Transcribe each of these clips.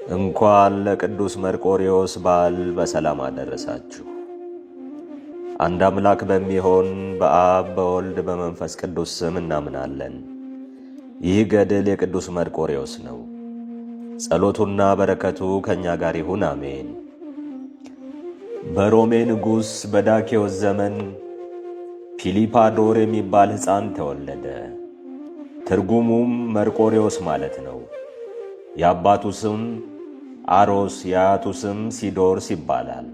እንኳን ለቅዱስ መርቆሬዎስ በዓል በሰላም አደረሳችሁ። አንድ አምላክ በሚሆን በአብ በወልድ በመንፈስ ቅዱስ ስም እናምናለን። ይህ ገድል የቅዱስ መርቆሬዎስ ነው። ጸሎቱና በረከቱ ከእኛ ጋር ይሁን፣ አሜን። በሮሜ ንጉሥ በዳኬዎስ ዘመን ፒሊፓዶር የሚባል ሕፃን ተወለደ። ትርጉሙም መርቆሬዎስ ማለት ነው። የአባቱ ስም አሮስ የአያቱ ስም ሲዶርስ ይባላል።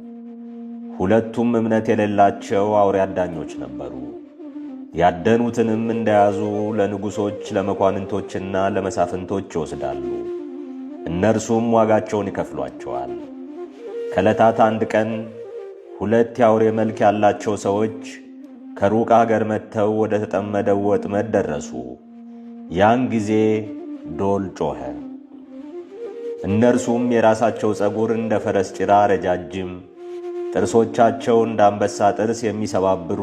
ሁለቱም እምነት የሌላቸው አውሬ አዳኞች ነበሩ። ያደኑትንም እንደያዙ ለንጉሶች፣ ለመኳንንቶችና ለመሳፍንቶች ይወስዳሉ። እነርሱም ዋጋቸውን ይከፍሏቸዋል። ከዕለታት አንድ ቀን ሁለት የአውሬ መልክ ያላቸው ሰዎች ከሩቅ አገር መጥተው ወደ ተጠመደው ወጥመድ ደረሱ። ያን ጊዜ ዶል ጮኸ። እነርሱም የራሳቸው ፀጉር እንደ ፈረስ ጭራ ረጃጅም፣ ጥርሶቻቸው እንደ አንበሳ ጥርስ የሚሰባብሩ፣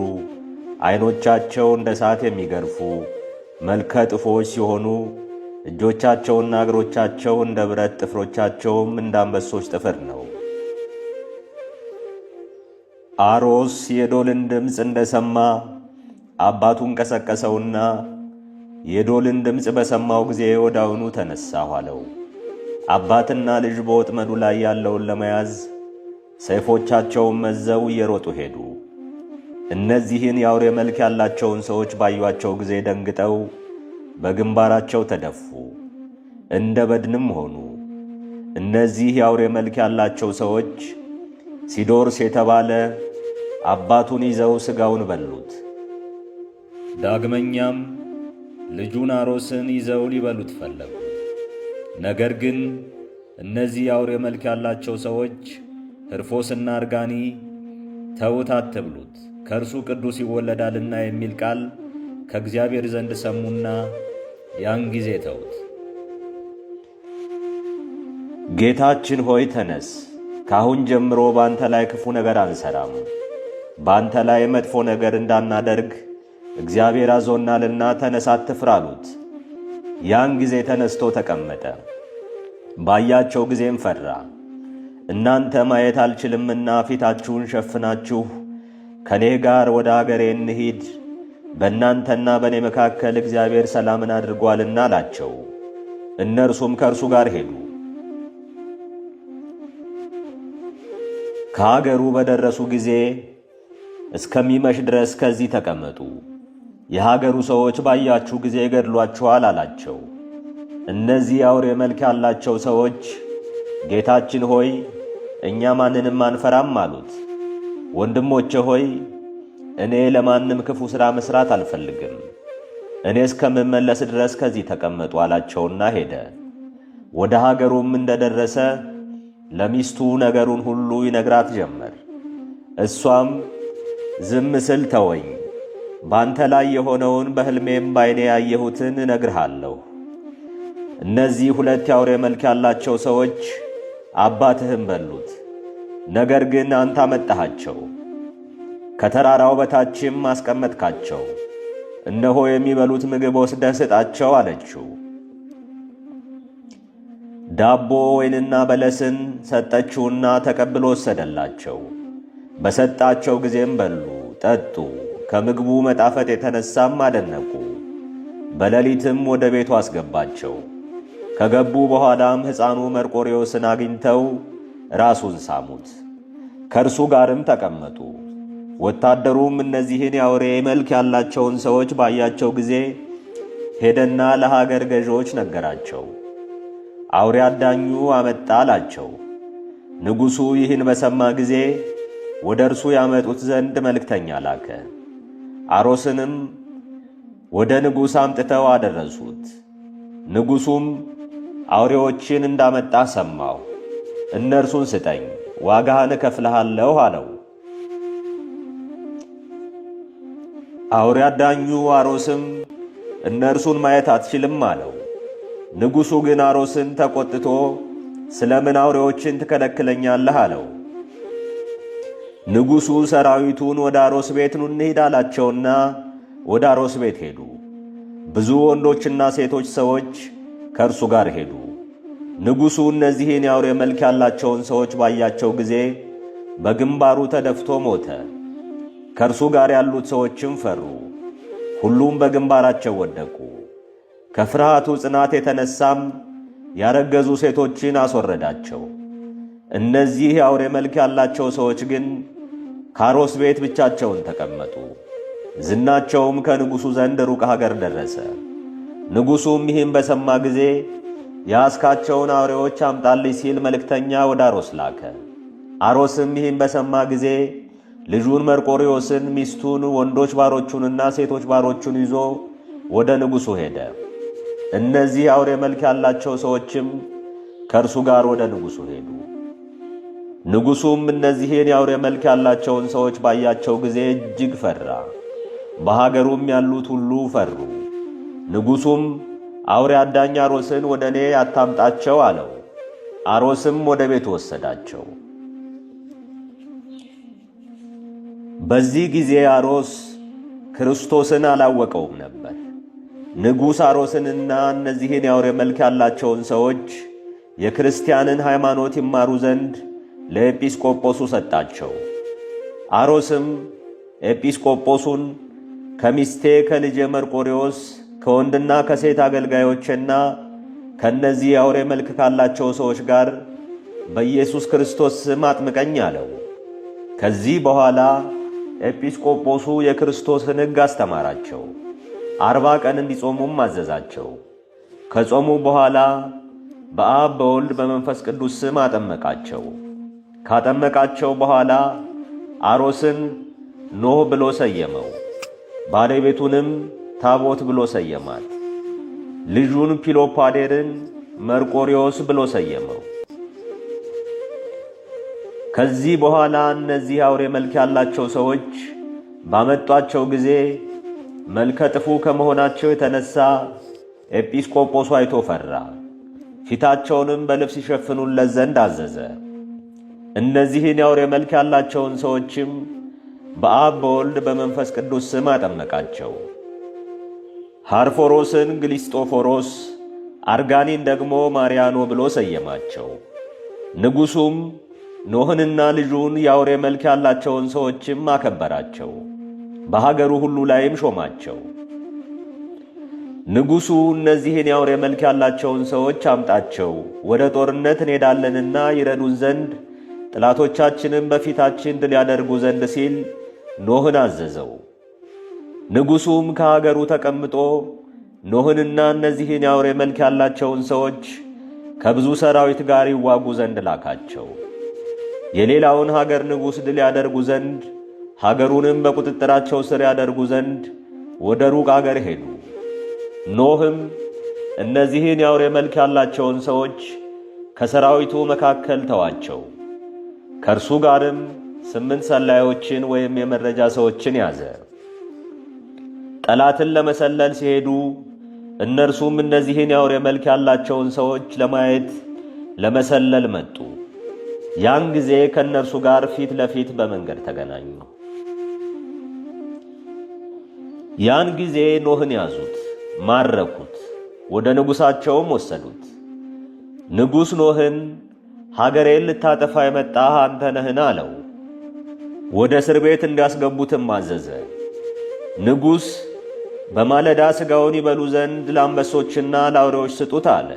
ዓይኖቻቸው እንደ እሳት የሚገርፉ መልከ ጥፎች ሲሆኑ እጆቻቸውና እግሮቻቸው እንደ ብረት፣ ጥፍሮቻቸውም እንደ አንበሶች ጥፍር ነው። አሮስ የዶልን ድምፅ እንደሰማ አባቱን ቀሰቀሰውና የዶልን ድምፅ በሰማው ጊዜ ወዲያውኑ ተነሳሁ አለው። አባትና ልጅ በወጥመዱ ላይ ያለውን ለመያዝ ሰይፎቻቸውን መዘው እየሮጡ ሄዱ። እነዚህን የአውሬ መልክ ያላቸውን ሰዎች ባዩአቸው ጊዜ ደንግጠው በግንባራቸው ተደፉ፣ እንደ በድንም ሆኑ። እነዚህ የአውሬ መልክ ያላቸው ሰዎች ሲዶርስ የተባለ አባቱን ይዘው ሥጋውን በሉት። ዳግመኛም ልጁን አሮስን ይዘው ሊበሉት ፈለጉ። ነገር ግን እነዚህ የአውሬ መልክ ያላቸው ሰዎች ህርፎስና አርጋኒ ተዉት፣ አትብሉት፣ ከእርሱ ቅዱስ ይወለዳልና የሚል ቃል ከእግዚአብሔር ዘንድ ሰሙና ያን ጊዜ ተዉት። ጌታችን ሆይ ተነስ፣ ካሁን ጀምሮ በአንተ ላይ ክፉ ነገር አንሰራም፣ በአንተ ላይ መጥፎ ነገር እንዳናደርግ እግዚአብሔር አዞናልና ተነስ፣ አትፍራ አሉት። ያን ጊዜ ተነስቶ ተቀመጠ። ባያቸው ጊዜም ፈራ። እናንተ ማየት አልችልምና ፊታችሁን ሸፍናችሁ ከእኔ ጋር ወደ አገሬ እንሂድ፣ በእናንተና በእኔ መካከል እግዚአብሔር ሰላምን አድርጓልና አላቸው። እነርሱም ከእርሱ ጋር ሄዱ። ከአገሩ በደረሱ ጊዜ እስከሚመሽ ድረስ ከዚህ ተቀመጡ፣ የሀገሩ ሰዎች ባያችሁ ጊዜ ይገድሏችኋል አላቸው። እነዚህ አውሬ መልክ ያላቸው ሰዎች ጌታችን ሆይ እኛ ማንንም አንፈራም አሉት። ወንድሞቼ ሆይ እኔ ለማንም ክፉ ሥራ መሥራት አልፈልግም። እኔ እስከምመለስ ድረስ ከዚህ ተቀመጡ አላቸውና ሄደ። ወደ ሀገሩም እንደደረሰ ለሚስቱ ነገሩን ሁሉ ይነግራት ጀመር። እሷም ዝም ስል ተወኝ፣ ባንተ ላይ የሆነውን በሕልሜም ባይኔ ያየሁትን እነግርሃለሁ። እነዚህ ሁለት የአውሬ መልክ ያላቸው ሰዎች አባትህን በሉት፣ ነገር ግን አንተ አመጣሃቸው፣ ከተራራው በታችም አስቀመጥካቸው። እነሆ የሚበሉት ምግብ ወስደህ ስጣቸው አለችው። ዳቦ ወይንና በለስን ሰጠችውና ተቀብሎ ወሰደላቸው። በሰጣቸው ጊዜም በሉ ጠጡ። ከምግቡ መጣፈጥ የተነሳም አደነቁ። በሌሊትም ወደ ቤቱ አስገባቸው። ከገቡ በኋላም ሕፃኑ መርቆሬዎስን አግኝተው ራሱን ሳሙት፣ ከእርሱ ጋርም ተቀመጡ። ወታደሩም እነዚህን የአውሬ መልክ ያላቸውን ሰዎች ባያቸው ጊዜ ሄደና ለሀገር ገዢዎች ነገራቸው። አውሬ አዳኙ አመጣ አላቸው። ንጉሡ ይህን በሰማ ጊዜ ወደ እርሱ ያመጡት ዘንድ መልእክተኛ ላከ። አሮስንም ወደ ንጉሥ አምጥተው አደረሱት። ንጉሡም አውሬዎችን እንዳመጣ ሰማሁ፣ እነርሱን ስጠኝ፣ ዋጋህን እከፍልሃለሁ አለው። አውሬ አዳኙ አሮስም እነርሱን ማየት አትችልም አለው። ንጉሡ ግን አሮስን ተቆጥቶ ስለምን አውሬዎችን ትከለክለኛለህ? አለው። ንጉሡ ሰራዊቱን ወደ አሮስ ቤት ኑ እንሂድ አላቸውና ወደ አሮስ ቤት ሄዱ። ብዙ ወንዶችና ሴቶች ሰዎች ከእርሱ ጋር ሄዱ። ንጉሡ እነዚህን የአውሬ መልክ ያላቸውን ሰዎች ባያቸው ጊዜ በግንባሩ ተደፍቶ ሞተ። ከእርሱ ጋር ያሉት ሰዎችም ፈሩ፣ ሁሉም በግንባራቸው ወደቁ። ከፍርሃቱ ጽናት የተነሳም ያረገዙ ሴቶችን አስወረዳቸው። እነዚህ የአውሬ መልክ ያላቸው ሰዎች ግን ካሮስ ቤት ብቻቸውን ተቀመጡ። ዝናቸውም ከንጉሡ ዘንድ ሩቅ ሀገር ደረሰ። ንጉሡም ይህን በሰማ ጊዜ የያዝካቸውን አውሬዎች አምጣልኝ ሲል መልእክተኛ ወደ አሮስ ላከ። አሮስም ይህን በሰማ ጊዜ ልጁን መርቆሪዎስን፣ ሚስቱን፣ ወንዶች ባሮቹንና ሴቶች ባሮቹን ይዞ ወደ ንጉሡ ሄደ። እነዚህ አውሬ መልክ ያላቸው ሰዎችም ከእርሱ ጋር ወደ ንጉሡ ሄዱ። ንጉሡም እነዚህን የአውሬ መልክ ያላቸውን ሰዎች ባያቸው ጊዜ እጅግ ፈራ። በሀገሩም ያሉት ሁሉ ፈሩ። ንጉሡም አውሬ አዳኝ አሮስን ወደ እኔ አታምጣቸው አለው። አሮስም ወደ ቤቱ ወሰዳቸው። በዚህ ጊዜ አሮስ ክርስቶስን አላወቀውም ነበር። ንጉሥ አሮስንና እነዚህን የአውሬ መልክ ያላቸውን ሰዎች የክርስቲያንን ሃይማኖት ይማሩ ዘንድ ለኤጲስቆጶሱ ሰጣቸው። አሮስም ኤጲስቆጶሱን ከሚስቴ ከልጄ መርቆሬዎስ ከወንድና ከሴት አገልጋዮቼና ከእነዚህ የአውሬ መልክ ካላቸው ሰዎች ጋር በኢየሱስ ክርስቶስ ስም አጥምቀኝ አለው። ከዚህ በኋላ ኤጲስቆጶሱ የክርስቶስን ሕግ አስተማራቸው። 40 ቀን እንዲጾሙም አዘዛቸው። ከጾሙ በኋላ በአብ በወልድ በመንፈስ ቅዱስ ስም አጠመቃቸው። ካጠመቃቸው በኋላ አሮስን ኖህ ብሎ ሰየመው። ባለቤቱንም ታቦት ብሎ ሰየማት። ልጁን ፒሎፓዴርን መርቆሪዎስ ብሎ ሰየመው። ከዚህ በኋላ እነዚህ አውሬ መልክ ያላቸው ሰዎች ባመጧቸው ጊዜ መልከ ጥፉ ከመሆናቸው የተነሳ ኤጲስቆጶሱ አይቶ ፈራ። ፊታቸውንም በልብስ ይሸፍኑለት ዘንድ አዘዘ። እነዚህን የአውሬ መልክ ያላቸውን ሰዎችም በአብ በወልድ በመንፈስ ቅዱስ ስም አጠመቃቸው። ሃርፎሮስን ግሊስጦፎሮስ፣ አርጋኒን ደግሞ ማርያኖ ብሎ ሰየማቸው። ንጉሡም ኖህንና ልጁን የአውሬ መልክ ያላቸውን ሰዎችም አከበራቸው፣ በሀገሩ ሁሉ ላይም ሾማቸው። ንጉሡ እነዚህን የአውሬ መልክ ያላቸውን ሰዎች አምጣቸው፣ ወደ ጦርነት እንሄዳለንና ይረዱን ዘንድ ጠላቶቻችንም በፊታችን ድል ያደርጉ ዘንድ ሲል ኖህን አዘዘው። ንጉሡም ከሀገሩ ተቀምጦ ኖህንና እነዚህን የአውሬ መልክ ያላቸውን ሰዎች ከብዙ ሰራዊት ጋር ይዋጉ ዘንድ ላካቸው። የሌላውን ሀገር ንጉሥ ድል ያደርጉ ዘንድ ሀገሩንም በቁጥጥራቸው ስር ያደርጉ ዘንድ ወደ ሩቅ አገር ሄዱ። ኖህም እነዚህን የአውሬ መልክ ያላቸውን ሰዎች ከሰራዊቱ መካከል ተዋቸው። ከእርሱ ጋርም 8 ሰላዮችን ወይም የመረጃ ሰዎችን ያዘ። ጠላትን ለመሰለል ሲሄዱ እነርሱም እነዚህን የአውሬ መልክ ያላቸውን ሰዎች ለማየት ለመሰለል መጡ። ያን ጊዜ ከእነርሱ ጋር ፊት ለፊት በመንገድ ተገናኙ። ያን ጊዜ ኖህን ያዙት፣ ማረኩት፣ ወደ ንጉሣቸውም ወሰዱት። ንጉሥ ኖህን ሀገሬን ልታጠፋ የመጣህ አንተ ነህን? አለው። ወደ እስር ቤት እንዲያስገቡትም አዘዘ። ንጉሥ በማለዳ ሥጋውን ይበሉ ዘንድ ለአንበሶችና ለአውሬዎች ስጡት አለ።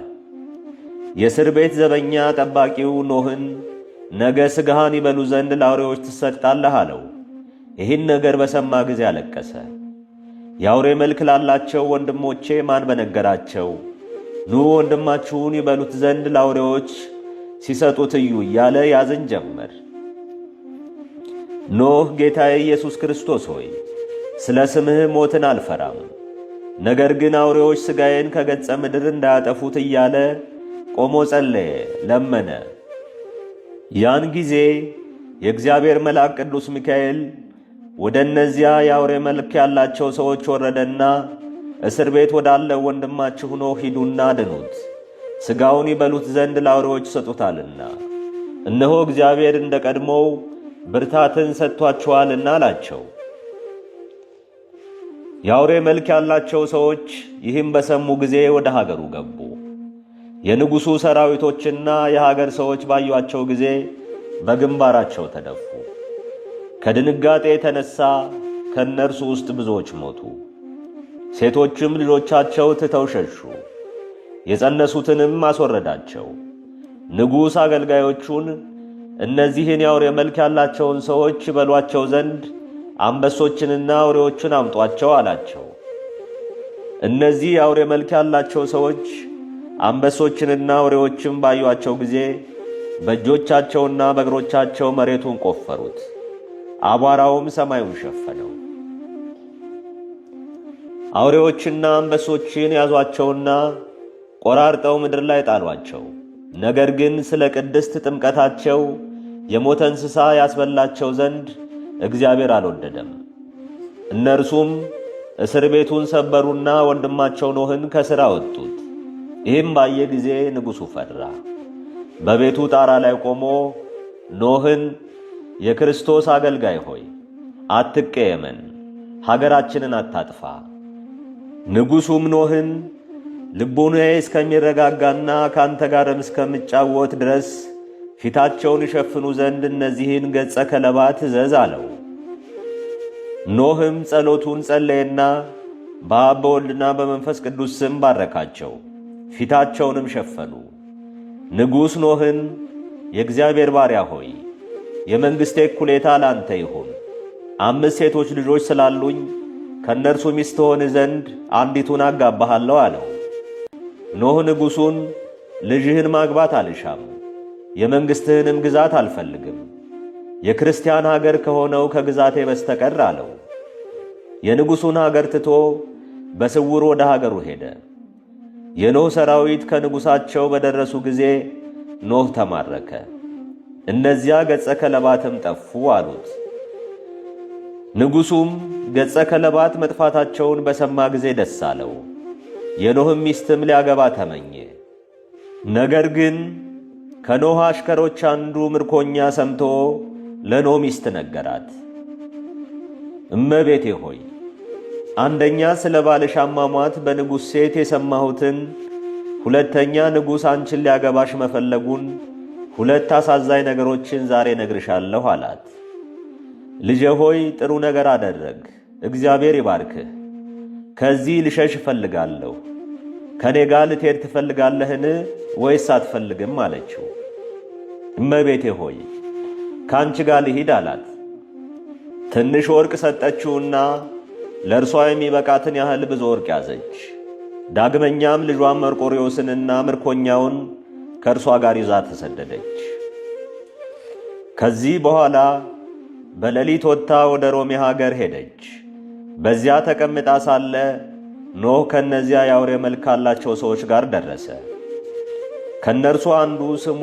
የእስር ቤት ዘበኛ ጠባቂው ኖህን ነገ ሥጋህን ይበሉ ዘንድ ለአውሬዎች ትሰጣለህ አለው። ይህን ነገር በሰማ ጊዜ አለቀሰ። የአውሬ መልክ ላላቸው ወንድሞቼ ማን በነገራቸው? ኑ ወንድማችሁን ይበሉት ዘንድ ለአውሬዎች ሲሰጡት እዩ እያለ ያዝን ጀመር። ኖህ ጌታዬ ኢየሱስ ክርስቶስ ሆይ ስለ ስምህ ሞትን አልፈራም፣ ነገር ግን አውሬዎች ሥጋዬን ከገጸ ምድር እንዳያጠፉት እያለ ቆሞ ጸለየ፣ ለመነ። ያን ጊዜ የእግዚአብሔር መልአክ ቅዱስ ሚካኤል ወደ እነዚያ የአውሬ መልክ ያላቸው ሰዎች ወረደና እስር ቤት ወዳለው ወንድማችሁ ኖህ ሂዱና አድኑት፣ ሥጋውን ይበሉት ዘንድ ለአውሬዎች ይሰጡታልና፣ እነሆ እግዚአብሔር እንደ ቀድሞው ብርታትን ሰጥቷችኋልና አላቸው። የአውሬ መልክ ያላቸው ሰዎች ይህም በሰሙ ጊዜ ወደ ሀገሩ ገቡ። የንጉሡ ሰራዊቶችና የሀገር ሰዎች ባዩአቸው ጊዜ በግንባራቸው ተደፉ። ከድንጋጤ የተነሳ ከእነርሱ ውስጥ ብዙዎች ሞቱ። ሴቶችም ልጆቻቸው ትተው ሸሹ። የጸነሱትንም አስወረዳቸው። ንጉሥ አገልጋዮቹን እነዚህን የአውሬ መልክ ያላቸውን ሰዎች በሏቸው ዘንድ አንበሶችንና አውሬዎችን አምጧቸው አላቸው። እነዚህ የአውሬ መልክ ያላቸው ሰዎች አንበሶችንና አውሬዎችን ባዩአቸው ጊዜ በእጆቻቸውና በእግሮቻቸው መሬቱን ቆፈሩት፣ አቧራውም ሰማዩን ሸፈነው። አውሬዎችና አንበሶችን ያዟቸውና ቆራርጠው ምድር ላይ ጣሏቸው። ነገር ግን ስለ ቅድስት ጥምቀታቸው የሞተ እንስሳ ያስበላቸው ዘንድ እግዚአብሔር አልወደደም። እነርሱም እስር ቤቱን ሰበሩና ወንድማቸው ኖህን ከሥራ አወጡት። ይህም ባየ ጊዜ ንጉሡ ፈራ። በቤቱ ጣራ ላይ ቆሞ ኖህን የክርስቶስ አገልጋይ ሆይ አትቀየመን፣ ሀገራችንን አታጥፋ። ንጉሡም ኖህን ልቡናዬ እስከሚረጋጋና ከአንተ ጋርም እስከምጫወት ድረስ ፊታቸውን ይሸፍኑ ዘንድ እነዚህን ገጸ ከለባት እዘዝ አለው። ኖህም ጸሎቱን ጸለየና በአብ በወልድና በመንፈስ ቅዱስ ስም ባረካቸው፣ ፊታቸውንም ሸፈኑ። ንጉሥ ኖህን የእግዚአብሔር ባሪያ ሆይ የመንግሥቴ እኩሌታ ላንተ ይሁን፣ 5 ሴቶች ልጆች ስላሉኝ ከእነርሱ ሚስት ትሆን ዘንድ አንዲቱን አጋባሃለሁ አለው። ኖህ ንጉሡን ልጅህን ማግባት አልሻም፣ የመንግሥትህንም ግዛት አልፈልግም፣ የክርስቲያን ሀገር ከሆነው ከግዛቴ በስተቀር አለው። የንጉሡን ሀገር ትቶ በስውር ወደ ሀገሩ ሄደ። የኖህ ሰራዊት ከንጉሣቸው በደረሱ ጊዜ ኖህ ተማረከ። እነዚያ ገጸ ከለባትም ጠፉ አሉት። ንጉሡም ገጸ ከለባት መጥፋታቸውን በሰማ ጊዜ ደስ አለው። የኖህም ሚስትም ሊያገባ ተመኘ። ነገር ግን ከኖህ አሽከሮች አንዱ ምርኮኛ ሰምቶ ለኖህ ሚስት ነገራት። እመቤቴ ሆይ አንደኛ ስለ ባልሽ አሟሟት በንጉሥ ሴት የሰማሁትን፣ ሁለተኛ ንጉሥ አንቺን ሊያገባሽ መፈለጉን፣ ሁለት አሳዛኝ ነገሮችን ዛሬ ነግርሻለሁ አላት። ልጄ ሆይ ጥሩ ነገር አደረግ፣ እግዚአብሔር ይባርክህ። ከዚህ ልሸሽ እፈልጋለሁ። ከኔ ጋር ልትሄድ ትፈልጋለህን ወይስ አትፈልግም? አለችው። እመቤቴ ሆይ ከአንቺ ጋር ልሂድ አላት። ትንሽ ወርቅ ሰጠችውና ለእርሷ የሚበቃትን ያህል ብዙ ወርቅ ያዘች። ዳግመኛም ልጇን መርቆሬዎስንና ምርኮኛውን ከእርሷ ጋር ይዛ ተሰደደች። ከዚህ በኋላ በሌሊት ወጥታ ወደ ሮሜ ሀገር ሄደች። በዚያ ተቀምጣ ሳለ ኖህ ከእነዚያ የአውሬ መልክ ካላቸው ሰዎች ጋር ደረሰ። ከእነርሱ አንዱ ስሙ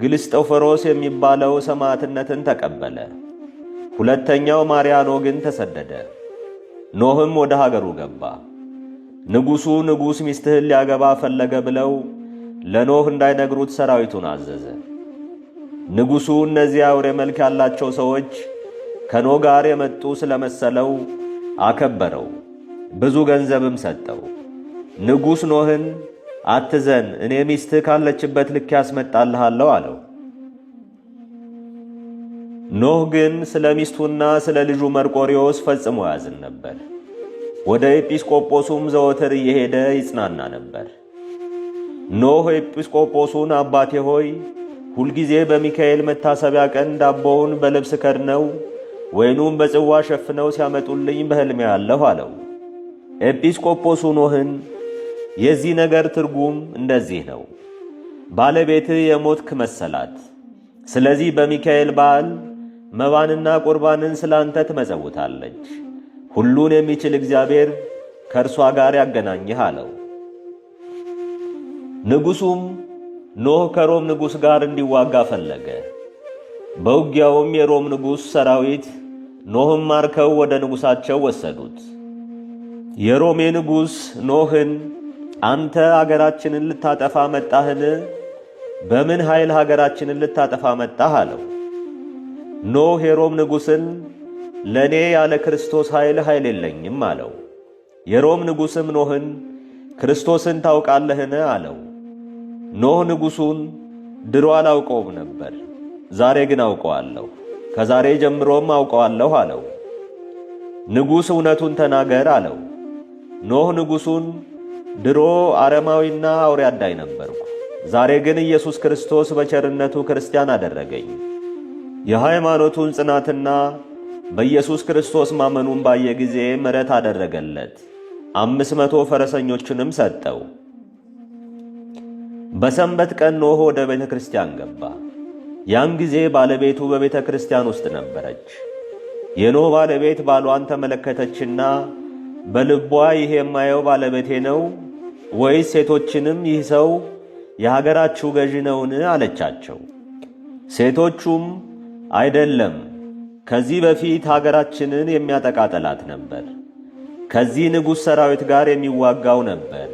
ግልስጦፈሮስ የሚባለው ሰማዕትነትን ተቀበለ። ሁለተኛው ማርያኖ ግን ተሰደደ። ኖህም ወደ ሀገሩ ገባ። ንጉሡ ንጉሥ ሚስትህን ሊያገባ ፈለገ ብለው ለኖህ እንዳይነግሩት ሰራዊቱን አዘዘ። ንጉሡ እነዚያ አውሬ መልክ ያላቸው ሰዎች ከኖህ ጋር የመጡ ስለመሰለው አከበረው፣ ብዙ ገንዘብም ሰጠው። ንጉሥ ኖህን አትዘን፣ እኔ ሚስትህ ካለችበት ልክ ያስመጣልሃለሁ አለው። ኖህ ግን ስለ ሚስቱና ስለ ልጁ መርቆሪዎስ ፈጽሞ ያዝን ነበር። ወደ ኤጲስቆጶሱም ዘወትር እየሄደ ይጽናና ነበር። ኖህ ኤጲስቆጶሱን አባቴ ሆይ ሁልጊዜ በሚካኤል መታሰቢያ ቀን ዳቦውን በልብስ ከድነው ወይኑን በጽዋ ሸፍነው ሲያመጡልኝ በሕልሜ አለሁ አለው። ኤጲስቆጶሱ ኖህን የዚህ ነገር ትርጉም እንደዚህ ነው። ባለቤትህ የሞትክ መሰላት። ስለዚህ በሚካኤል በዓል መባንና ቁርባንን ስላንተ ትመጸውታለች። ሁሉን የሚችል እግዚአብሔር ከእርሷ ጋር ያገናኝህ አለው። ንጉሡም ኖህ ከሮም ንጉሥ ጋር እንዲዋጋ ፈለገ። በውጊያውም የሮም ንጉሥ ሰራዊት ኖህም ማርከው ወደ ንጉሣቸው ወሰዱት። የሮሜ ንጉሥ ኖህን አንተ አገራችንን ልታጠፋ መጣህን? በምን ኃይል ሀገራችንን ልታጠፋ መጣህ? አለው። ኖህ የሮም ንጉሥን ለእኔ ያለ ክርስቶስ ኃይል ኃይል የለኝም አለው። የሮም ንጉሥም ኖህን ክርስቶስን ታውቃለህን? አለው። ኖህ ንጉሡን ድሮ አላውቀውም ነበር፣ ዛሬ ግን አውቀዋለሁ፣ ከዛሬ ጀምሮም አውቀዋለሁ አለው። ንጉሥ እውነቱን ተናገር አለው። ኖህ ንጉሡን ድሮ አረማዊና አውሬ አዳኝ ነበርኩ፣ ዛሬ ግን ኢየሱስ ክርስቶስ በቸርነቱ ክርስቲያን አደረገኝ። የሃይማኖቱን ጽናትና በኢየሱስ ክርስቶስ ማመኑን ባየ ጊዜ ምሕረት አደረገለት። 500 ፈረሰኞችንም ሰጠው። በሰንበት ቀን ኖህ ወደ ቤተ ክርስቲያን ገባ። ያን ጊዜ ባለቤቱ በቤተ ክርስቲያን ውስጥ ነበረች። የኖህ ባለቤት ባሏን ተመለከተችና በልቧ ይህ የማየው ባለቤቴ ነው ወይስ ሴቶችንም ይህ ሰው የሀገራችሁ ገዢ ነውን? አለቻቸው። ሴቶቹም አይደለም፣ ከዚህ በፊት ሀገራችንን የሚያጠቃ ጠላት ነበር፣ ከዚህ ንጉሥ ሰራዊት ጋር የሚዋጋው ነበር።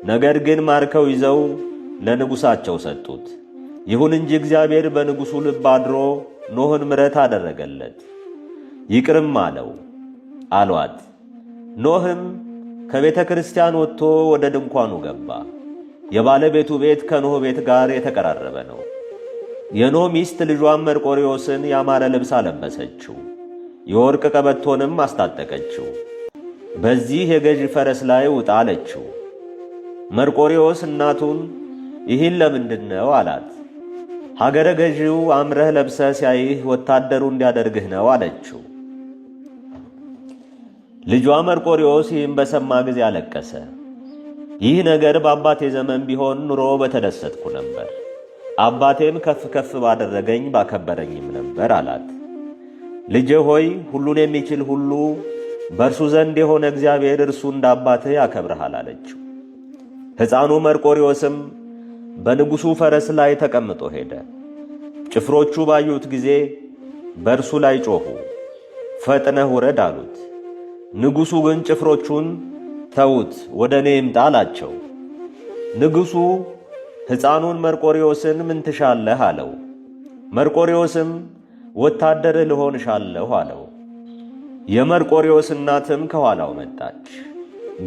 ነገር ግን ማርከው ይዘው ለንጉሣቸው ሰጡት። ይሁን እንጂ እግዚአብሔር በንጉሡ ልብ አድሮ ኖህን ምሕረት አደረገለት፣ ይቅርም አለው አሏት። ኖህም ከቤተ ክርስቲያን ወጥቶ ወደ ድንኳኑ ገባ። የባለቤቱ ቤት ከኖህ ቤት ጋር የተቀራረበ ነው። የኖህ ሚስት ልጇን መርቆሬዎስን ያማረ ልብስ አለበሰችው፣ የወርቅ ቀበቶንም አስታጠቀችው። በዚህ የገዢ ፈረስ ላይ ውጣ አለችው። መርቆሬዎስ እናቱን ይህን ለምንድን ነው አላት። ሀገረ ገዢው አምረህ ለብሰህ ሲያይህ ወታደሩ እንዲያደርግህ ነው አለችው። ልጇ መርቆሬዎስ ይህን በሰማ ጊዜ አለቀሰ። ይህ ነገር በአባቴ ዘመን ቢሆን ኑሮ በተደሰትኩ ነበር፣ አባቴም ከፍ ከፍ ባደረገኝ ባከበረኝም ነበር አላት። ልጄ ሆይ ሁሉን የሚችል ሁሉ በእርሱ ዘንድ የሆነ እግዚአብሔር እርሱ እንደ አባትህ ያከብርሃል አለችው። ሕፃኑ መርቆሬዎስም በንጉሡ ፈረስ ላይ ተቀምጦ ሄደ። ጭፍሮቹ ባዩት ጊዜ በእርሱ ላይ ጮኹ፣ ፈጥነህ ውረድ አሉት። ንጉሡ ግን ጭፍሮቹን ተዉት፣ ወደ እኔ ይምጣ አላቸው። ንጉሡ ሕፃኑን መርቆሬዎስን ምን ትሻለህ አለው። መርቆሬዎስም ወታደርህ ልሆን እሻለሁ አለው። የመርቆሬዎስ እናትም ከኋላው መጣች።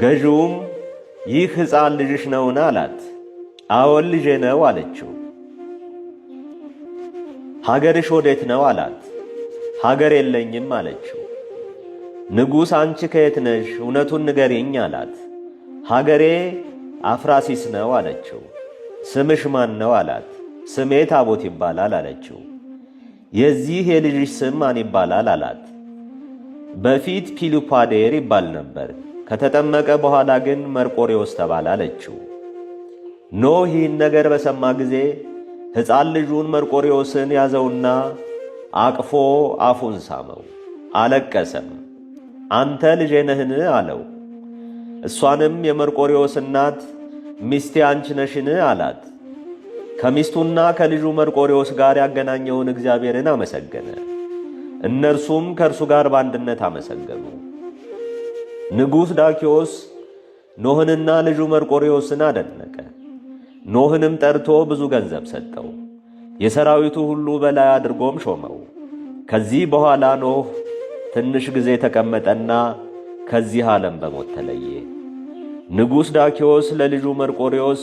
ገዢውም ይህ ሕፃን ልጅሽ ነውን? አላት። አዎን ልጄ ነው አለችው። ሀገርሽ ወዴት ነው? አላት። ሀገር የለኝም አለችው። ንጉሥ አንቺ ከየት ነሽ? እውነቱን ንገሪኝ አላት። ሀገሬ አፍራሲስ ነው አለችው። ስምሽ ማን ነው አላት። ስሜ ታቦት ይባላል አለችው። የዚህ የልጅሽ ስም ማን ይባላል አላት። በፊት ፒሉፓዴር ይባል ነበር፣ ከተጠመቀ በኋላ ግን መርቆሬዎስ ተባለ አለችው። ኖህ ይህን ነገር በሰማ ጊዜ ሕፃን ልጁን መርቆሬዎስን ያዘውና አቅፎ አፉን ሳመው፣ አለቀሰም። አንተ ልጄ ነህን? አለው። እሷንም የመርቆሬዎስ እናት ሚስቴ አንቺ ነሽን? አላት። ከሚስቱና ከልጁ መርቆሬዎስ ጋር ያገናኘውን እግዚአብሔርን አመሰገነ። እነርሱም ከእርሱ ጋር በአንድነት አመሰገኑ። ንጉሥ ዳኪዎስ ኖህንና ልጁ መርቆሬዎስን አደነቀ። ኖህንም ጠርቶ ብዙ ገንዘብ ሰጠው፣ የሰራዊቱ ሁሉ በላይ አድርጎም ሾመው። ከዚህ በኋላ ኖህ ትንሽ ጊዜ ተቀመጠና ከዚህ ዓለም በሞት ተለየ። ንጉሥ ዳኪዎስ ለልጁ መርቆሬዎስ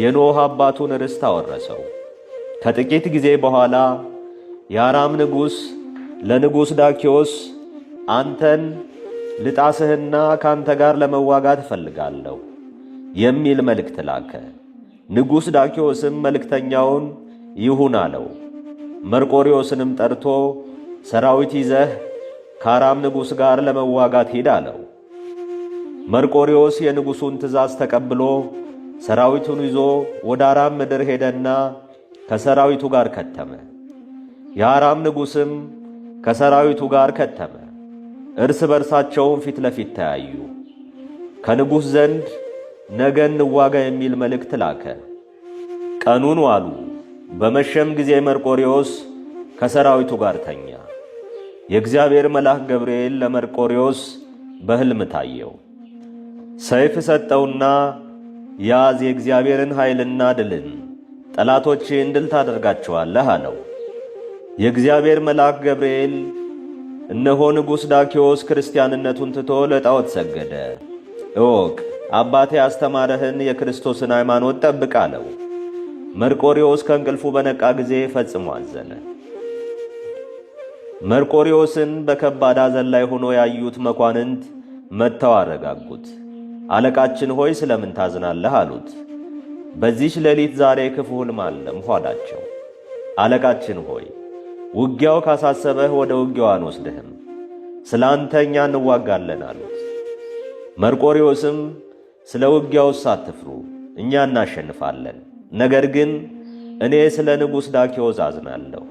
የኖህ አባቱን ርስት አወረሰው። ከጥቂት ጊዜ በኋላ የአራም ንጉሥ ለንጉሥ ዳኪዎስ አንተን ልጣስህና ካንተ ጋር ለመዋጋት እፈልጋለሁ የሚል መልእክት ላከ። ንጉሥ ዳኪዎስም መልእክተኛውን ይሁን አለው። መርቆሬዎስንም ጠርቶ ሰራዊት ይዘህ ከአራም ንጉሥ ጋር ለመዋጋት ሂድ አለው። መርቆሬዎስ የንጉሡን ትእዛዝ ተቀብሎ ሰራዊቱን ይዞ ወደ አራም ምድር ሄደና ከሰራዊቱ ጋር ከተመ። የአራም ንጉሥም ከሰራዊቱ ጋር ከተመ። እርስ በርሳቸውም ፊት ለፊት ተያዩ። ከንጉሥ ዘንድ ነገ እንዋጋ የሚል መልእክት ላከ። ቀኑን ዋሉ። በመሸም ጊዜ መርቆሬዎስ ከሰራዊቱ ጋር ተኛ። የእግዚአብሔር መልአክ ገብርኤል ለመርቆሬዎስ በሕልም ታየው። ሰይፍ ሰጠውና ያዝ፣ የእግዚአብሔርን ኃይልና ድልን ጠላቶችህን ድል ታደርጋቸዋለህ አለው። የእግዚአብሔር መልአክ ገብርኤል እነሆ ንጉሥ ዳኪዎስ ክርስቲያንነቱን ትቶ ለጣዖት ሰገደ፣ እወቅ፣ አባቴ ያስተማረህን የክርስቶስን ሃይማኖት ጠብቅ አለው። መርቆሪዎስ ከእንቅልፉ በነቃ ጊዜ ፈጽሞ አዘነ። መርቆሪዎስን በከባድ ሐዘን ላይ ሆኖ ያዩት መኳንንት መጥተው አረጋጉት። አለቃችን ሆይ ስለምን ታዝናለህ? አሉት። በዚህች ሌሊት ዛሬ ክፉ ሕልም አለምሁ አላቸው። አለቃችን ሆይ ውጊያው ካሳሰበህ ወደ ውጊያው አንወስድህም፣ ስለ አንተ እኛ እንዋጋለን አሉት። መርቆሪዎስም ስለ ውጊያውስ አትፍሩ፣ እኛ እናሸንፋለን። ነገር ግን እኔ ስለ ንጉሥ ዳኪዎስ አዝናለሁ፣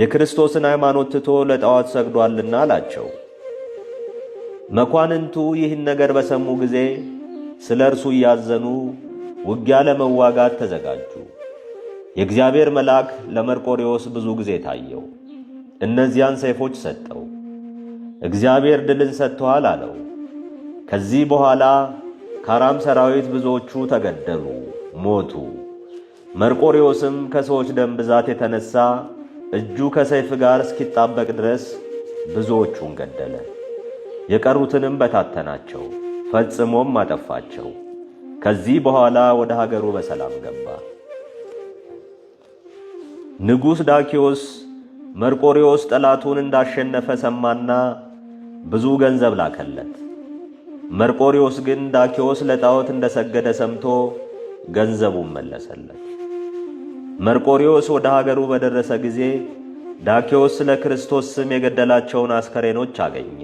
የክርስቶስን ሃይማኖት ትቶ ለጣዖት ሰግዷልና አላቸው። መኳንንቱ ይህን ነገር በሰሙ ጊዜ ስለ እርሱ እያዘኑ ውጊያ ለመዋጋት ተዘጋጁ። የእግዚአብሔር መልአክ ለመርቆሬዎስ ብዙ ጊዜ ታየው፣ እነዚያን ሰይፎች ሰጠው። እግዚአብሔር ድልን ሰጥቶሃል አለው። ከዚህ በኋላ ከአራም ሰራዊት ብዙዎቹ ተገደሉ፣ ሞቱ። መርቆሬዎስም ከሰዎች ደም ብዛት የተነሳ እጁ ከሰይፍ ጋር እስኪጣበቅ ድረስ ብዙዎቹን ገደለ። የቀሩትንም በታተናቸው፣ ፈጽሞም አጠፋቸው። ከዚህ በኋላ ወደ ሀገሩ በሰላም ገባ። ንጉሥ ዳኪዎስ መርቆሬዎስ ጠላቱን እንዳሸነፈ ሰማና ብዙ ገንዘብ ላከለት። መርቆሬዎስ ግን ዳኪዎስ ለጣዖት እንደሰገደ ሰምቶ ገንዘቡን መለሰለት። መርቆሬዎስ ወደ ሀገሩ በደረሰ ጊዜ ዳኪዎስ ስለ ክርስቶስ ስም የገደላቸውን አስከሬኖች አገኘ።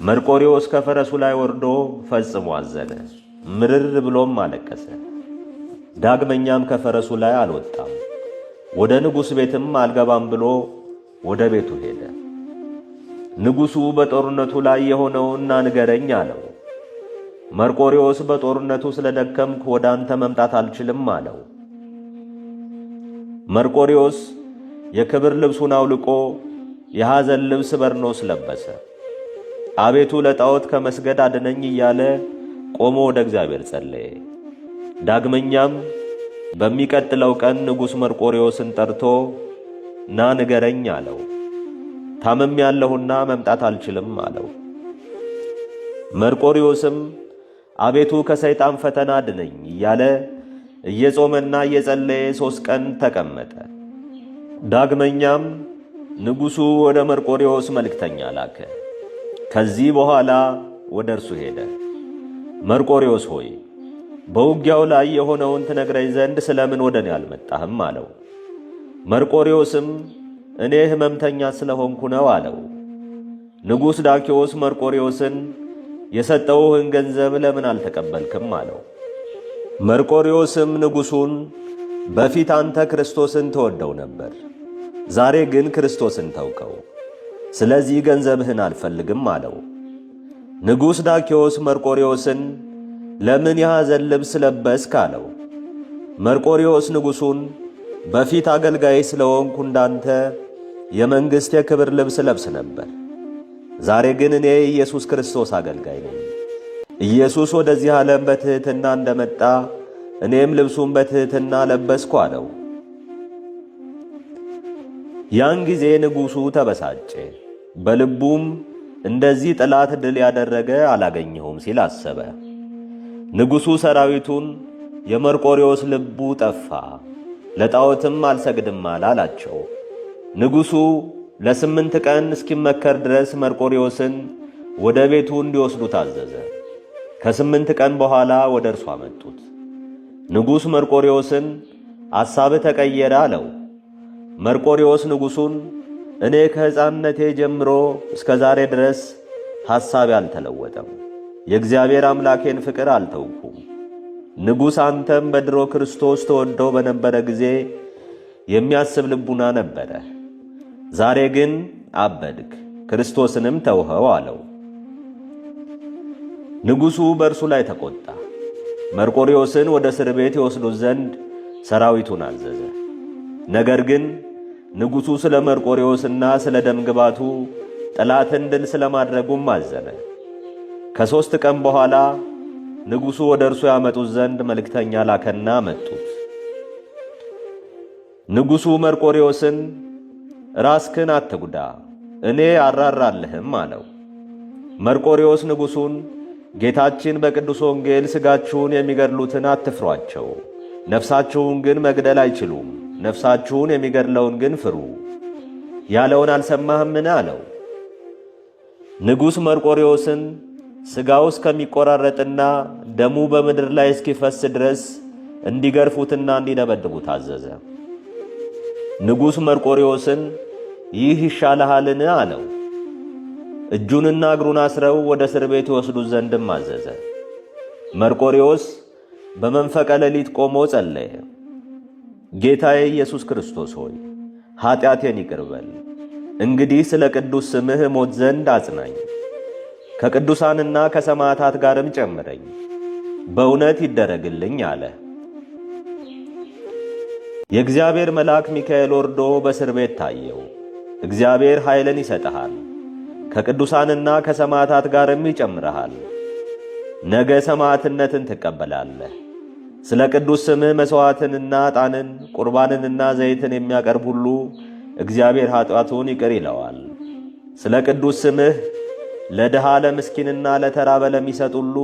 መርቆሬዎስ ከፈረሱ ላይ ወርዶ ፈጽሞ አዘነ፣ ምርር ብሎም አለቀሰ። ዳግመኛም ከፈረሱ ላይ አልወጣም፣ ወደ ንጉሥ ቤትም አልገባም ብሎ ወደ ቤቱ ሄደ። ንጉሡ በጦርነቱ ላይ የሆነውን ና ንገረኝ አለው። መርቆሬዎስ በጦርነቱ ስለደከምክ ወደ አንተ መምጣት አልችልም አለው። መርቆሬዎስ የክብር ልብሱን አውልቆ የሐዘን ልብስ በርኖስ ለበሰ። አቤቱ ለጣዖት ከመስገድ አድነኝ እያለ ቆሞ ወደ እግዚአብሔር ጸለየ። ዳግመኛም በሚቀጥለው ቀን ንጉሥ መርቆሬዎስን ጠርቶ ና ንገረኝ አለው። ታምም ያለሁና መምጣት አልችልም አለው። መርቆሬዎስም አቤቱ ከሰይጣን ፈተና አድነኝ እያለ እየጾመና እየጸለየ 3 ቀን ተቀመጠ። ዳግመኛም ንጉሡ ወደ መርቆሬዎስ መልእክተኛ ላከ። ከዚህ በኋላ ወደ እርሱ ሄደ። መርቆሬዎስ ሆይ በውጊያው ላይ የሆነውን ትነግረኝ ዘንድ ስለምን ወደ እኔ አልመጣህም? አለው። መርቆሬዎስም እኔ ሕመምተኛ ስለሆንኩ ነው አለው። ንጉሥ ዳኪዎስ መርቆሬዎስን የሰጠውህን ገንዘብ ለምን አልተቀበልክም? አለው። መርቆሬዎስም ንጉሡን በፊት አንተ ክርስቶስን ትወደው ነበር፣ ዛሬ ግን ክርስቶስን ተውከው፣ ስለዚህ ገንዘብህን አልፈልግም አለው። ንጉሥ ዳኪዎስ መርቆሬዎስን ለምን የሐዘን ልብስ ለበስክ? አለው። መርቆሬዎስ ንጉሡን በፊት አገልጋይ ስለሆንኩ እንዳንተ የመንግሥት የክብር ልብስ ለብስ ነበር። ዛሬ ግን እኔ የኢየሱስ ክርስቶስ አገልጋይ ነኝ። ኢየሱስ ወደዚህ ዓለም በትሕትና እንደመጣ እኔም ልብሱን በትሕትና ለበስኩ አለው። ያን ጊዜ ንጉሡ ተበሳጨ፣ በልቡም እንደዚህ ጠላት ድል ያደረገ አላገኘሁም ሲል አሰበ። ንጉሡ ሰራዊቱን የመርቆሬዎስ ልቡ ጠፋ፣ ለጣዖትም አልሰግድም አለ አላቸው። ንጉሡ ለ8 ቀን እስኪመከር ድረስ መርቆሬዎስን ወደ ቤቱ እንዲወስዱ ታዘዘ። ከ8 ቀን በኋላ ወደ እርሱ አመጡት። ንጉሥ መርቆሬዎስን አሳብህ ተቀየረ አለው። መርቆሬዎስ ንጉሡን እኔ ከሕፃንነቴ ጀምሮ እስከ ዛሬ ድረስ ሐሳቤ አልተለወጠም፣ የእግዚአብሔር አምላኬን ፍቅር አልተውኩም። ንጉሥ አንተም በድሮ ክርስቶስ ተወደው በነበረ ጊዜ የሚያስብ ልቡና ነበረ። ዛሬ ግን አበድክ፣ ክርስቶስንም ተውኸው አለው። ንጉሡ በእርሱ ላይ ተቆጣ። መርቆሬዎስን ወደ እስር ቤት ይወስዱት ዘንድ ሰራዊቱን አዘዘ። ነገር ግን ንጉሡ ስለ መርቆሬዎስና ስለ ደምግባቱ ጠላትን ድል ስለማድረጉም አዘነ። ከ3 ቀን በኋላ ንጉሡ ወደ እርሱ ያመጡት ዘንድ መልእክተኛ ላከና መጡት። ንጉሡ መርቆሬዎስን ራስክን አትጉዳ፣ እኔ አራራልህም አለው። መርቆሬዎስ ንጉሡን ጌታችን በቅዱስ ወንጌል ሥጋችሁን የሚገድሉትን አትፍሯቸው፣ ነፍሳችሁን ግን መግደል አይችሉም፣ ነፍሳችሁን የሚገድለውን ግን ፍሩ ያለውን አልሰማህምን? አለው። ንጉሥ መርቆሬዎስን ሥጋው እስከሚቆራረጥና ደሙ በምድር ላይ እስኪፈስ ድረስ እንዲገርፉትና እንዲደበድቡት አዘዘ። ንጉሥ መርቆሬዎስን ይህ ይሻልሃልን? አለው። እጁንና እግሩን አስረው ወደ እስር ቤት ይወስዱት ዘንድም አዘዘ። መርቆሬዎስ በመንፈቀ ሌሊት ቆሞ ጸለየ። ጌታዬ ኢየሱስ ክርስቶስ ሆይ ኀጢአቴን ይቅር በል፣ እንግዲህ ስለ ቅዱስ ስምህ ሞት ዘንድ አጽናኝ፣ ከቅዱሳንና ከሰማዕታት ጋርም ጨምረኝ፣ በእውነት ይደረግልኝ አለ። የእግዚአብሔር መልአክ ሚካኤል ወርዶ በእስር ቤት ታየው። እግዚአብሔር ኃይልን ይሰጥሃል፣ ከቅዱሳንና ከሰማዕታት ጋርም ይጨምረሃል። ነገ ሰማዕትነትን ትቀበላለህ። ስለ ቅዱስ ስምህ መሥዋዕትንና ዕጣንን ቁርባንንና ዘይትን የሚያቀርብ ሁሉ እግዚአብሔር ኃጢአቱን ይቅር ይለዋል። ስለ ቅዱስ ስምህ ለድሃ ለምስኪንና ለተራበ ለሚሰጥ ሁሉ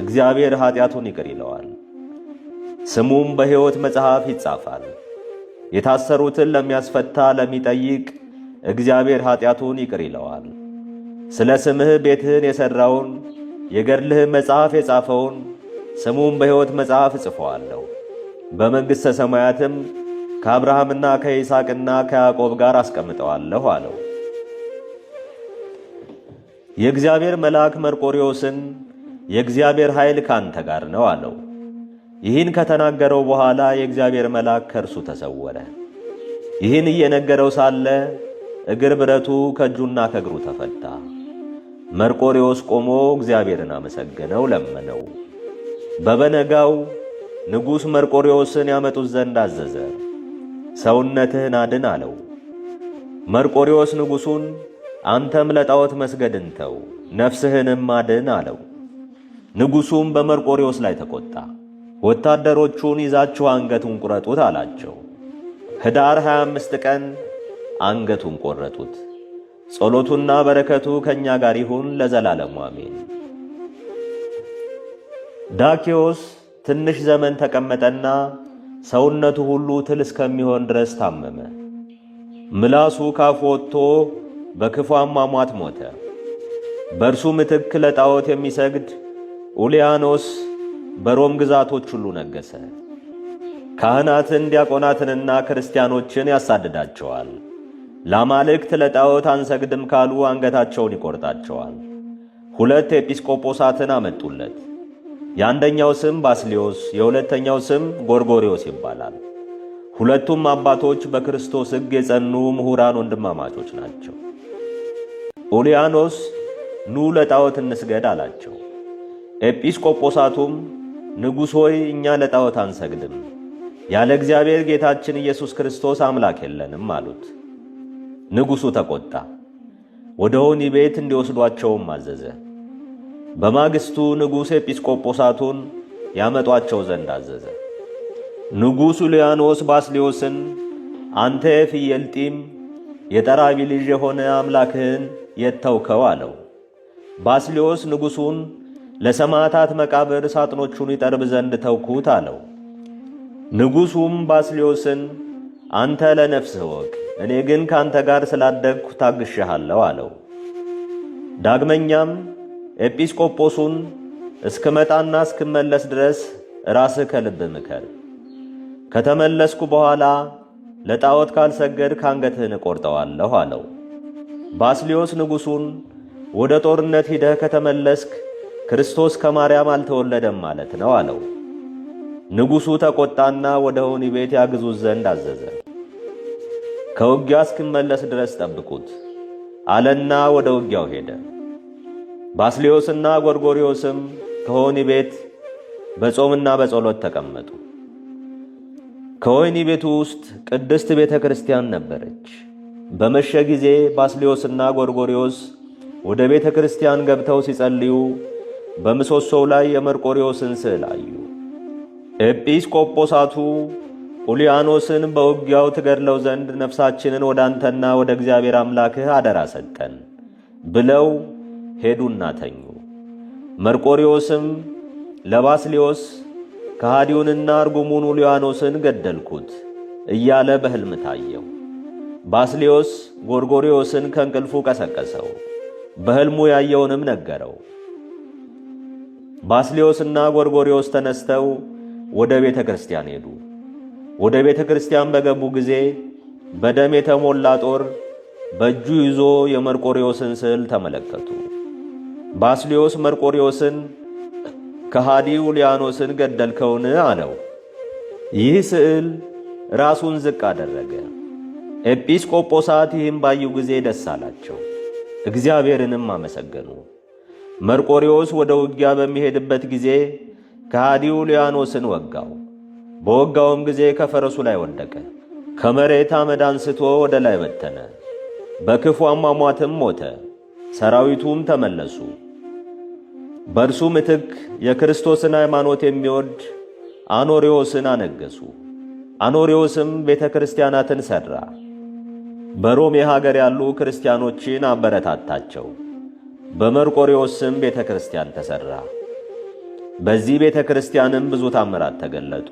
እግዚአብሔር ኃጢአቱን ይቅር ይለዋል። ስሙም በሕይወት መጽሐፍ ይጻፋል። የታሰሩትን ለሚያስፈታ ለሚጠይቅ እግዚአብሔር ኃጢአቱን ይቅር ይለዋል። ስለ ስምህ ቤትህን የሠራውን የገድልህን መጽሐፍ የጻፈውን ስሙም በሕይወት መጽሐፍ እጽፈዋለሁ፣ በመንግሥተ ሰማያትም ከአብርሃምና ከይስሐቅና ከያዕቆብ ጋር አስቀምጠዋለሁ አለው። የእግዚአብሔር መልአክ መርቆሪዎስን የእግዚአብሔር ኃይል ካንተ ጋር ነው አለው። ይህን ከተናገረው በኋላ የእግዚአብሔር መልአክ ከእርሱ ተሰወረ። ይህን እየነገረው ሳለ እግር ብረቱ ከእጁና ከእግሩ ተፈታ። መርቆሪዎስ ቆሞ እግዚአብሔርን አመሰገነው፣ ለመነው። በበነጋው ንጉሥ መርቆሬዎስን ያመጡት ዘንድ አዘዘ። ሰውነትህን አድን አለው። መርቆሬዎስ ንጉሡን አንተም ለጣዖት መስገድን ተው፣ ነፍስህንም አድን አለው። ንጉሡም በመርቆሬዎስ ላይ ተቆጣ። ወታደሮቹን ይዛችሁ አንገቱን ቁረጡት አላቸው። ኅዳር 25 ቀን አንገቱን ቆረጡት። ጸሎቱና በረከቱ ከእኛ ጋር ይሁን ለዘላለሙ አሜን። ዳኬዎስ ትንሽ ዘመን ተቀመጠና ሰውነቱ ሁሉ ትል እስከሚሆን ድረስ ታመመ። ምላሱ ካፉ ወጥቶ በክፉ አሟሟት ሞተ። በእርሱ ምትክ ለጣዖት የሚሰግድ ኡልያኖስ በሮም ግዛቶች ሁሉ ነገሠ። ካህናትን ዲያቆናትንና ክርስቲያኖችን ያሳድዳቸዋል። ለአማልክት ለጣዖት አንሰግድም ካሉ አንገታቸውን ይቆርጣቸዋል። ሁለት ኤጲስቆጶሳትን አመጡለት። የአንደኛው ስም ባስሊዮስ የሁለተኛው ስም ጎርጎሪዮስ ይባላል። ሁለቱም አባቶች በክርስቶስ ሕግ የጸኑ ምሁራን ወንድማማቾች ናቸው። ኡልያኖስ ኑ ለጣዖት እንስገድ አላቸው። ኤጲስቆጶሳቱም ንጉሥ ሆይ እኛ ለጣዖት አንሰግድም፣ ያለ እግዚአብሔር ጌታችን ኢየሱስ ክርስቶስ አምላክ የለንም አሉት። ንጉሡ ተቆጣ። ወደ ወህኒ ቤት እንዲወስዷቸውም አዘዘ። በማግስቱ ንጉሥ ኤጲስቆጶሳቱን ያመጧቸው ዘንድ አዘዘ። ንጉሡ ኡልያኖስ ባስልዮስን አንተ የፍየል ጢም የጠራቢ ልጅ የሆነ አምላክህን የት ተውከው አለው። ባስልዮስ ንጉሡን ለሰማዕታት መቃብር ሳጥኖቹን ይጠርብ ዘንድ ተውኩት አለው። ንጉሡም ባስልዮስን አንተ ለነፍስህ ወቅ፣ እኔ ግን ካንተ ጋር ስላደግኩ ታግሼሃለሁ አለው። ዳግመኛም ኤጲስቆጶሱን እስክመጣና እስክመለስ ድረስ ራስህ ከልብ ምከር። ከተመለስኩ በኋላ ለጣዖት ካልሰገድክ አንገትህን እቆርጠዋለሁ አለው። ባስልዮስ ንጉሡን ወደ ጦርነት ሂደህ ከተመለስክ ክርስቶስ ከማርያም አልተወለደም ማለት ነው አለው። ንጉሡ ተቆጣና ወደ ወህኒ ቤት ያግዙት ዘንድ አዘዘ። ከውጊያ እስክመለስ ድረስ ጠብቁት አለና ወደ ውጊያው ሄደ። ባስልዮስና ጎርጎርዮስም ከወህኒ ቤት በጾምና በጸሎት ተቀመጡ። ከወህኒ ቤቱ ውስጥ ቅድስት ቤተ ክርስቲያን ነበረች። በመሸ ጊዜ ባስልዮስና ጎርጎርዮስ ወደ ቤተ ክርስቲያን ገብተው ሲጸልዩ በምሰሶው ላይ የመርቆሪዎስን ስዕል አዩ። ኤጲስቆጶሳቱ ኡልያኖስን በውጊያው ትገድለው ዘንድ ነፍሳችንን ወደ አንተና ወደ እግዚአብሔር አምላክህ አደራ ሰጠን ብለው ሄዱና ተኙ። መርቆሪዎስም ለባስሊዮስ ከሃዲውንና እርጉሙን ኡልያኖስን ገደልኩት እያለ በሕልም ታየው። ባስልዮስ ጎርጎርዮስን ከእንቅልፉ ቀሰቀሰው፣ በሕልሙ ያየውንም ነገረው። ባስልዮስና ጎርጎርዮስ ተነስተው ወደ ቤተ ክርስቲያን ሄዱ። ወደ ቤተ ክርስቲያን በገቡ ጊዜ በደም የተሞላ ጦር በእጁ ይዞ የመርቆሪዎስን ስዕል ተመለከቱ። ባስልዮስ መርቆሪዎስን ከሃዲ ኡልያኖስን ገደልከውን? አለው። ይህ ስዕል ራሱን ዝቅ አደረገ። ኤጲስቆጶሳት ይህም ባዩ ጊዜ ደስ አላቸው፣ እግዚአብሔርንም አመሰገኑ። መርቆሪዎስ ወደ ውጊያ በሚሄድበት ጊዜ ከሃዲ ኡልያኖስን ወጋው። በወጋውም ጊዜ ከፈረሱ ላይ ወደቀ። ከመሬት አመድ አንስቶ ወደ ላይ በተነ። በክፉ አሟሟትም ሞተ። ሰራዊቱም ተመለሱ። በእርሱ ምትክ የክርስቶስን ሃይማኖት የሚወድ አኖሪዎስን አነገሱ። አኖሪዎስም ቤተ ክርስቲያናትን ሠራ። በሮሜ ሀገር ያሉ ክርስቲያኖችን አበረታታቸው። በመርቆሪዎስ ስም ቤተ ክርስቲያን ተሠራ። በዚህ ቤተ ክርስቲያንም ብዙ ታምራት ተገለጡ።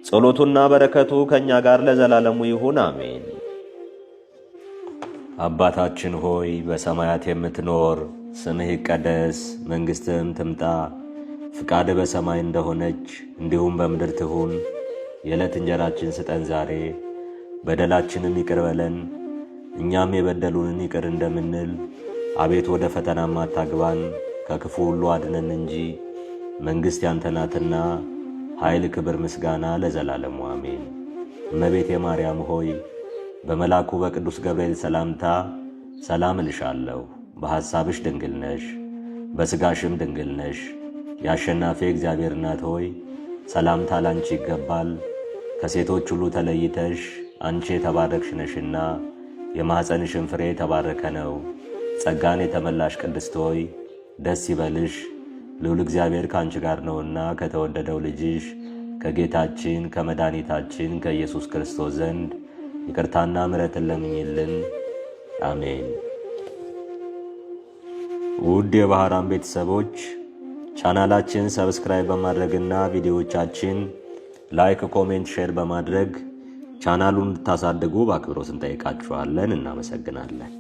ጸሎቱና በረከቱ ከእኛ ጋር ለዘላለሙ ይሁን አሜን። አባታችን ሆይ በሰማያት የምትኖር፣ ስምህ ይቀደስ፣ መንግሥትህም ትምጣ፣ ፍቃድህ በሰማይ እንደሆነች እንዲሁም በምድር ትሁን። የዕለት እንጀራችን ስጠን ዛሬ፣ በደላችንም ይቅር በለን እኛም የበደሉንን ይቅር እንደምንል፣ አቤት ወደ ፈተናም አታግባን፣ ከክፉ ሁሉ አድነን እንጂ መንግሥት ያንተ ናትና፣ ኃይል፣ ክብር፣ ምስጋና ለዘላለሙ አሜን። እመቤቴ ማርያም ሆይ በመልአኩ በቅዱስ ገብርኤል ሰላምታ ሰላም እልሻለሁ። በሐሳብሽ ድንግል ነሽ፣ በሥጋሽም ድንግል ነሽ። የአሸናፊ እግዚአብሔር እናት ሆይ ሰላምታ ላንቺ ይገባል። ከሴቶች ሁሉ ተለይተሽ አንቺ የተባረክሽ ነሽና የማኅፀንሽን ፍሬ የተባረከ ነው። ጸጋን የተመላሽ ቅድስት ሆይ ደስ ይበልሽ፣ ልዑል እግዚአብሔር ከአንቺ ጋር ነውና ከተወደደው ልጅሽ ከጌታችን ከመድኃኒታችን ከኢየሱስ ክርስቶስ ዘንድ ይቅርታና ምሕረትን ለምኝልን። አሜን። ውድ የባህራን ቤተሰቦች ቻናላችን subscribe በማድረግና ቪዲዮዎቻችን like፣ comment፣ share በማድረግ ቻናሉን እንድታሳድጉ በአክብሮት እንጠይቃችኋለን። እናመሰግናለን።